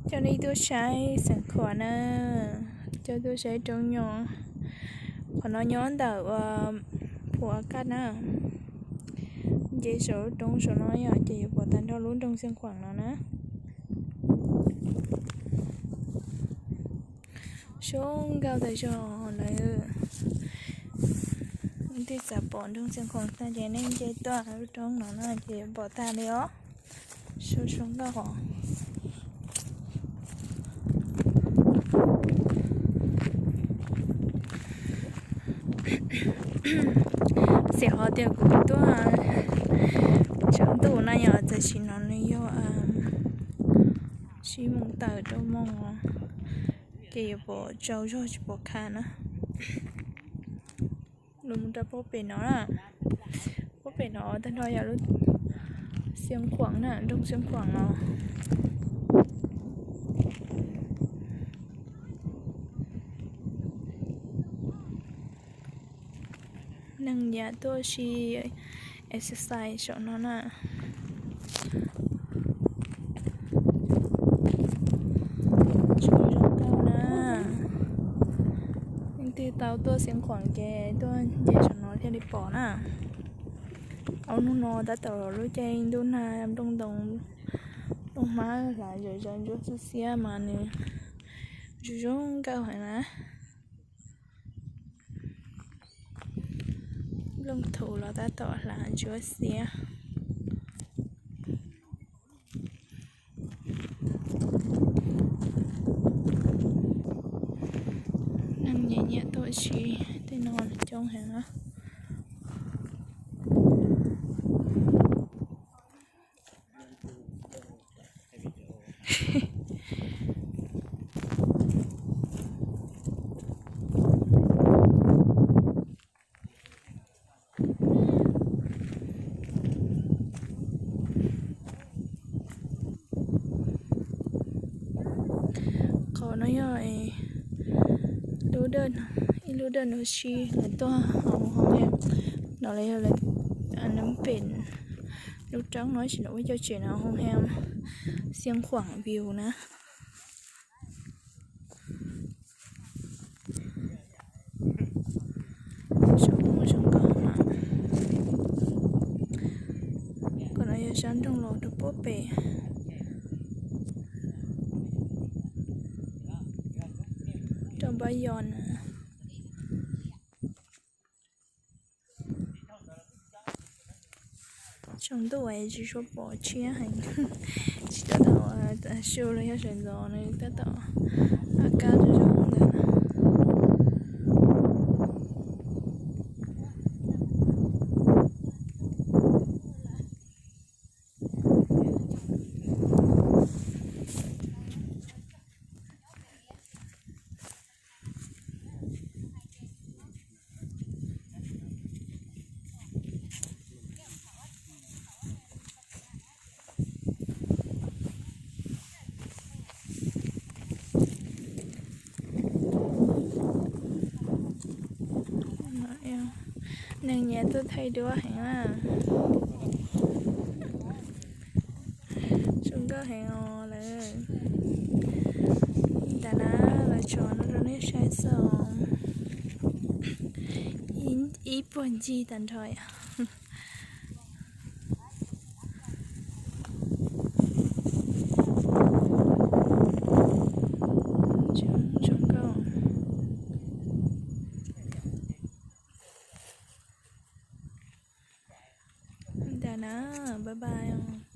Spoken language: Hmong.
Coj nej tuaj saib Xeev Khuam na, coj tuaj saib roob nyob. Qhov no nyob ntawm ua Phu Akaj na, nce saum lub roob saum no yom, ces yuav pom tag nrho lub nroog Xeev Khuam no na. Zoo nkauj tas zog lawm. Leej twg xav pom nroog Xeev Khuam tag ces nej nce tuaj lub roob no na ces yuav pom tag li os. Zoo zoo nkauj os. Xav hais tias kuv tuaj tsawv ntuj na yom, tam sim no nws yog tsib moos tawm rau moos, ces yuav pom tsaus zog tsis pom kha na. Los mus rau pob pem no na, pob pem no tag nrho yog lub Xeev Khuam na, nroog Xeev Khuam no. Neeg nyiam tuaj ua si exercise saum no na. Zoo nkauj na. Leej twg tau tuaj Xeev Khuam ces tuaj nce saum no thiaj li pom na. Ob hnub no tab tom lub caij ntuj nag nplooj ntoo, nplooj hmab hlav zawm zaws ntsuab xiab xiab mas nws zoo zoo nkauj heev na. Nplooj thuv los tab tom hlav ntsuab xiab. Neeg nyiam nyiam tuaj ua si tej no coob heev na. Qhov no yog lub dawj, ib lub dawj no sib lawv tuaj hauv hoo he no los yog lawv nws pem lub roob no tab sis lawv ua cov tsev no hoo he Xeev Khuam view na. Zoo nkauj na. Qhov no yog sab nroog los rau pob pem rau npab yos na. Saum ntuj es tsis tshua pom tshiab heev, tsis tau thaum su los yog sawv ntxov nws tab tom a kab zoo zoo ntawd. Neeg nyiam tuaj thaij duab heev na. Zoo nkauj heev os lawm. Ntawm na, los tso no rau nej saib xwb os. Ib puag ncig tag nrho yom. Zoo nkauj. Ntawm na, bye bye os.